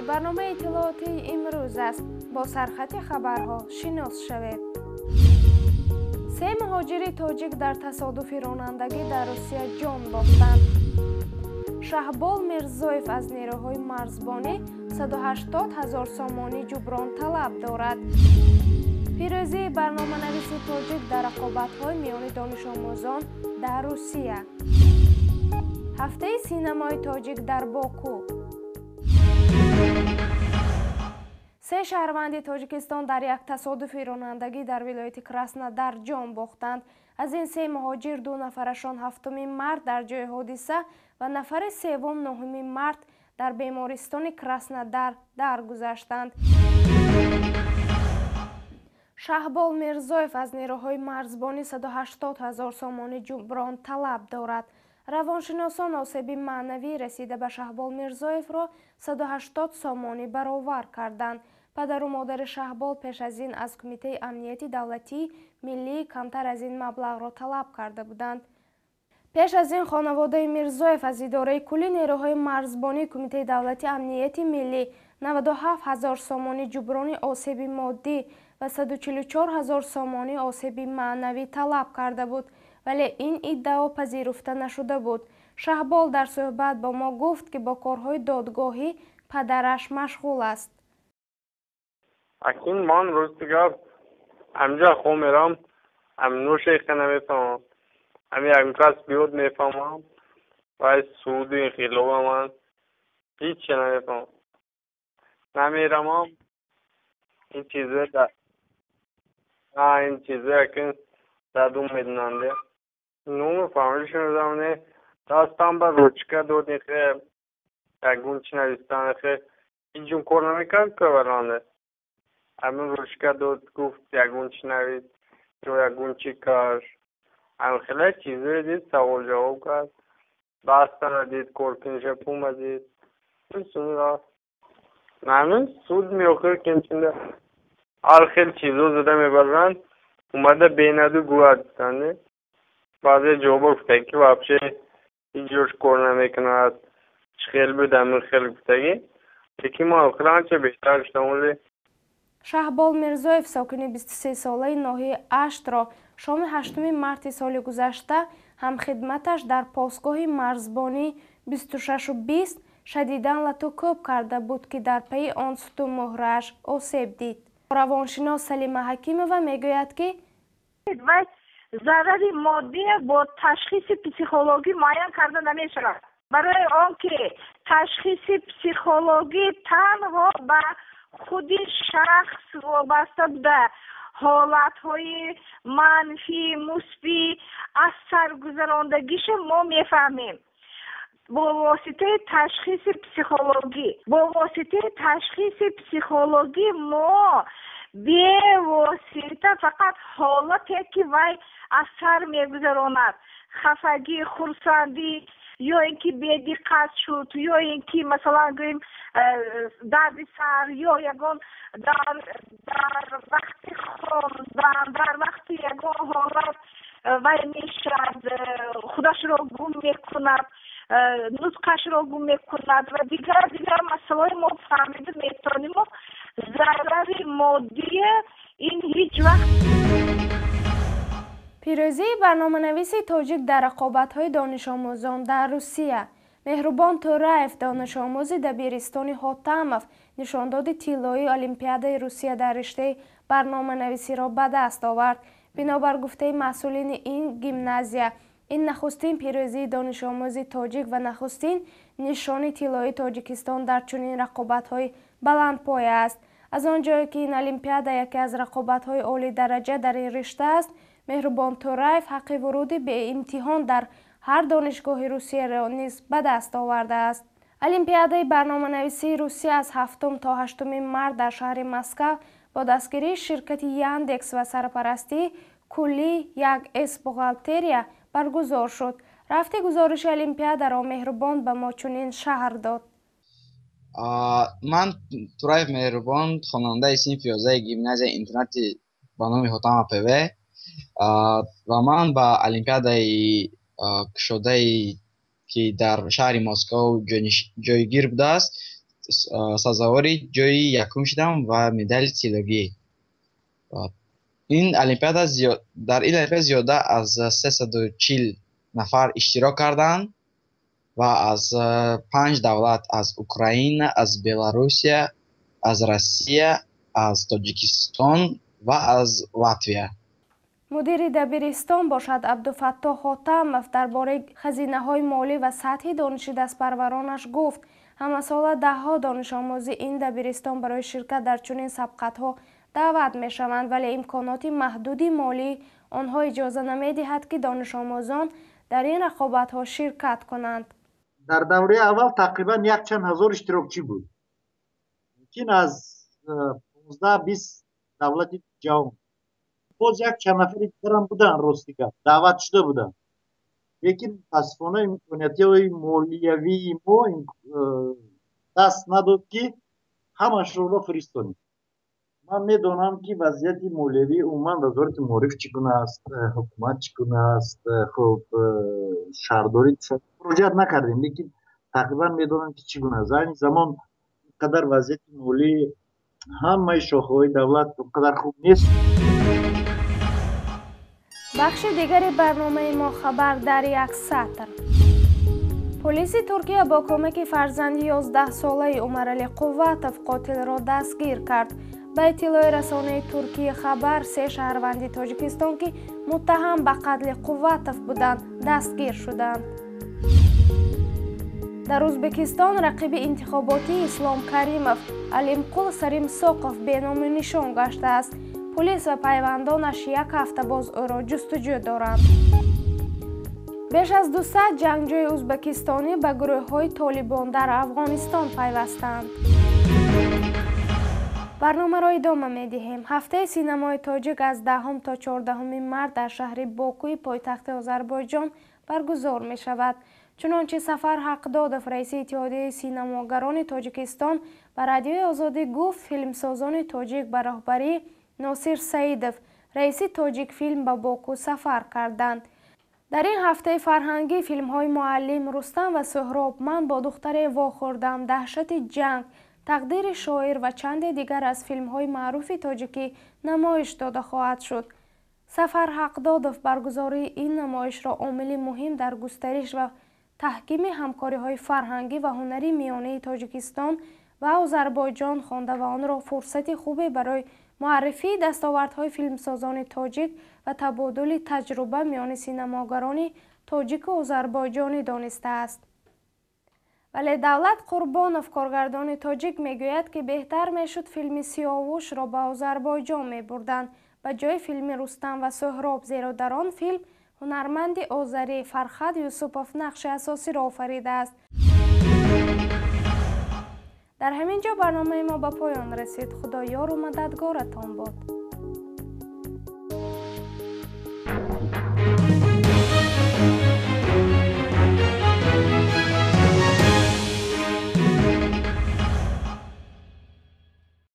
Барномаи иттилоотии имрӯз аст. Бо сархати хабарҳо шинос шавед. Се муҳоҷири тоҷик дар тасодуфи ронандагӣ дар Русия ҷон бохтанд. Шаҳбол Мирзоев аз нерӯҳои марзбонӣ 180 ҳазор сомонӣ ҷуброн талаб дорад. Пирӯзии барноманависи тоҷик дар рақобатҳои миёни донишомӯзон дар Русия. Ҳафтаи синамои тоҷик дар Боку. Се шаҳрванди Тоҷикистон дар як тасодуфи ронандагӣ дар вилояти Краснодар ҷон бохтанд. Аз ин се муҳоҷир ду нафарашон 7 март дар ҷои ҳодиса ва нафари севум 9 март дар бемористони Краснодар даргузаштанд. Шаҳбол Мирзоев аз нерӯҳои марзбонӣ 180 ҳазор сомонӣ ҷуброн талаб дорад. Равоншиносон осеби маънавӣ расида ба Шаҳбол Мирзоевро 180 сомонӣ баровар карданд. Падару модари Шаҳбол пеш аз ин аз Кумитаи амнияти давлатии миллӣ камтар аз ин маблағро талаб карда буданд. Пеш аз ин хонаводаи Мирзоев аз идораи кулли нерӯҳои марзбонии Кумитаи давлати амнияти миллӣ 97 ҳазор сомонӣ ҷуброни осеби моддӣ ва 144 ҳазор сомонӣ осеби маънавӣ талаб карда буд, вале ин иддао пазируфта нашуда буд. Шаҳбол дар суҳбат бо мо гуфт, ки бо корҳои додгоҳӣ падараш машғул аст. Акнун ман рости гап ҳамҷа хом мерам, ҳамнӯшеха намефаҳмам. Ҳами як кас биёд мефаҳмам, вай суду инқилоба ман ҳиче намефаҳмам. Намерамам, ин чизо акин дадум медунанде. Ному фаҳмишон замоне дастам ба ручка дод, ихе ягон чи навистан, ихе ҳеҷ кор намекард каваранде. Ҳамин ручка дод, гуфт ягон чи навис ё ягон чи каш. Ҳамин хеле чизое дид, савол ҷавоб кард. Дастара дид, коркиниша пума дид. Рафт. Ҳамин суд меохир кенчинда ҳар хел чизо зада мебаранд, омада бенаду гӯяд гуфтанде. Баъзе ҷавобо гуфтагӣ ки вообще ҳеҷ ҷош кор намекунад, чӣ хел буд ҳамин хел гуфтагӣ. Лекин ман охир анча беҳтар шудам оле. Шаҳбол Мирзоев сокини 23-солаи ноҳияи Аштро шоми 8 марти соли гузашта ҳамхидматаш дар постгоҳи марзбонӣ 26:20 шадидан лату-кӯб карда буд, ки дар пайи он сутунмуҳрааш осеб дид. Равоншинос Салима Ҳакимова мегӯяд, ки вай зарари моддӣ бо ташхиси психологӣ муайян карда намешавад. Барои он ки ташхиси психологӣ танҳо ба худи шахс вобаста буда, ҳолатҳои манфӣ, мусбӣ аз саргузарондагиша мо мефаҳмем. Бо воситаи ташхиси психологӣ, бо воситаи ташхиси психологӣ мо бевосита фақат ҳолате ки вай аз сар мегузаронад, хафагӣ, хурсандӣ, ё ин ки бедиққат шуд, ё ин ки масалан гӯем дарди сар, ё ягон дар вақти хондан, дар вақти ягон ҳолат вай мешавад, худашро гум мекунад, нутқашро гум мекунад ва дигар дигар масъалаҳои мо фаҳмида метавонем. Зарари моддие ин ҳеҷ вақт. Пирӯзии барноманависи тоҷик дар рақобатҳои донишомӯзон дар Русия. Меҳрубон Тӯраев, донишомӯзи дабиристони Ҳотамов, нишондоди тиллоии Олимпиадаи Русия дар риштаи барноманависиро ба даст овард. Бинобар гуфтаи масъулини ин гимназия, ин нахустин пирӯзии донишомӯзи тоҷик ва нахустин нишони тиллоии Тоҷикистон дар чунин рақобатҳои баландпоя аст. Аз он ҷое ки ин олимпиада яке аз рақобатҳои олидараҷа дар ин ришта аст, Меҳрубон Тӯраев ҳаққи вуруди беимтиҳон дар ҳар донишгоҳи Русияро низ ба даст овардааст. Олимпиадаи барноманависии Русия аз 7 то 8 март дар шаҳри Москва бо дастгирии ширкати Яндекс ва сарпарастии куллии 1С бухгалтерия баргузор шуд. Рафти гузориши олимпиадаро Меҳрубон ба мо чунин шаҳр дод. Ман Тураев Меҳрубон, хонандаи синфи 11 гимназияи интернати ба номи Ҳотамов ПВ, ва ман ба олимпиадаи кушодаи ки дар шаҳри Москов ҷойгир будааст, Сазовори ҷои якум шудам ва медали тиллогӣ. Ин олимпиада дар ин олимпиада зиёда аз 340 нафар иштирок карданд ва аз 5 давлат: аз Украина, аз Беларусия, аз Россия, аз Тоҷикистон ва аз Латвия. Мудири дабиристон бошад Абдуфаттоҳ Ҳотамов дар бораи хазинаҳои молӣ ва сатҳи дониши дастпарваронаш гуфт: ҳамасола даҳҳо донишомӯзи ин дабиристон барои ширкат дар чунин сабқатҳо даъват мешаванд, вале имконоти маҳдуди молии онҳо иҷоза намедиҳад, ки донишомӯзон дар ин рақобатҳо ширкат кунанд. Дар давраи аввал тақрибан якчанд ҳазор иштирокчӣ буд, мумкин аз 15-20 давлати ҷаҳон. Боз якчанд нафари дигарам буданд, рости гап, даъват шуда буданд, лекин мутаассифона имкониятҳои молиявии мо даст надод, ки ҳамашонро фиристонем. Ман медонам, ки вазъияти молиявии умуман вазорати маориф чӣ гуна аст, ҳукумат чӣ гуна аст. Хуб, шаҳрдорӣ муроҷиат накардем, лекин тақрибан медонам, ки чӣ гуна аст. Айни замон ин қадар вазъияти молии ҳамаи шохаҳои давлат он қадар хуб нест. Бахши дигари барномаи мо «Хабар дар як сатр». Полиси Туркия бо кӯмаки фарзанди 11-солаи Умаралӣ Қувватов қотилро дастгир кард. Ба иттилои расонаи Туркии Хабар, се шаҳрванди Тоҷикистон, ки муттаҳам ба қатли Қувватов буданд, дастгир шуданд. Дар Ӯзбекистон рақиби интихоботии Ислом Каримов Алимқул Саримсоқов беному нишон гаштааст. Полис ва пайвандонаш як ҳафта боз ӯро ҷустуҷӯ доранд. Беш аз 200 ҷангҷӯи ӯзбекистонӣ ба гурӯҳҳои Толибон дар Афғонистон пайвастанд. Барномаро идома медиҳем. Ҳафтаи синамои тоҷик аз 10 то 14 март дар шаҳри Бокуи пойтахти Озарбойҷон баргузор мешавад. Чунончи Сафар Ҳақдодов, раиси Иттиҳодияи синамогарони Тоҷикистон, ба Радиои Озодӣ гуфт, филмсозони тоҷик ба роҳбарии Носир Саидов, раиси Тоҷикфилм, ба Боку сафар карданд. Дар ин ҳафтаи фарҳангӣ филмҳои «Муаллим», «Рустам ва Суҳроб», «Ман бо духтаре вохӯрдам», «Даҳшати ҷанг», «Тақдири шоир» ва чанде дигар аз филмҳои маъруфи тоҷикӣ намоиш дода хоҳад шуд. Сафар Ҳақдодов баргузории ин намоишро омили муҳим дар густариш ва таҳкими ҳамкориҳои фарҳангӣ ва ҳунарӣ миёнаи Тоҷикистон ва Озарбойҷон хонда ва онро фурсати хубе барои муаррифии дастовардҳои филмсозони тоҷик ва табодули таҷруба миёни синамогарони тоҷику озарбойҷонӣ донистааст. Вале Давлат Қурбонов, коргардони тоҷик, мегӯяд, ки беҳтар мешуд филми «Сиёвушро» ба Озарбойҷон мебурданд ба ҷои филми «Рустам ва Суҳроб», зеро дар он филм ҳунарманди озарӣ Фархад Юсупов нақши асосиро офаридааст. Дар ҳамин ҷо барномаи мо ба поён расид. Худо ёру мададгоратон бод.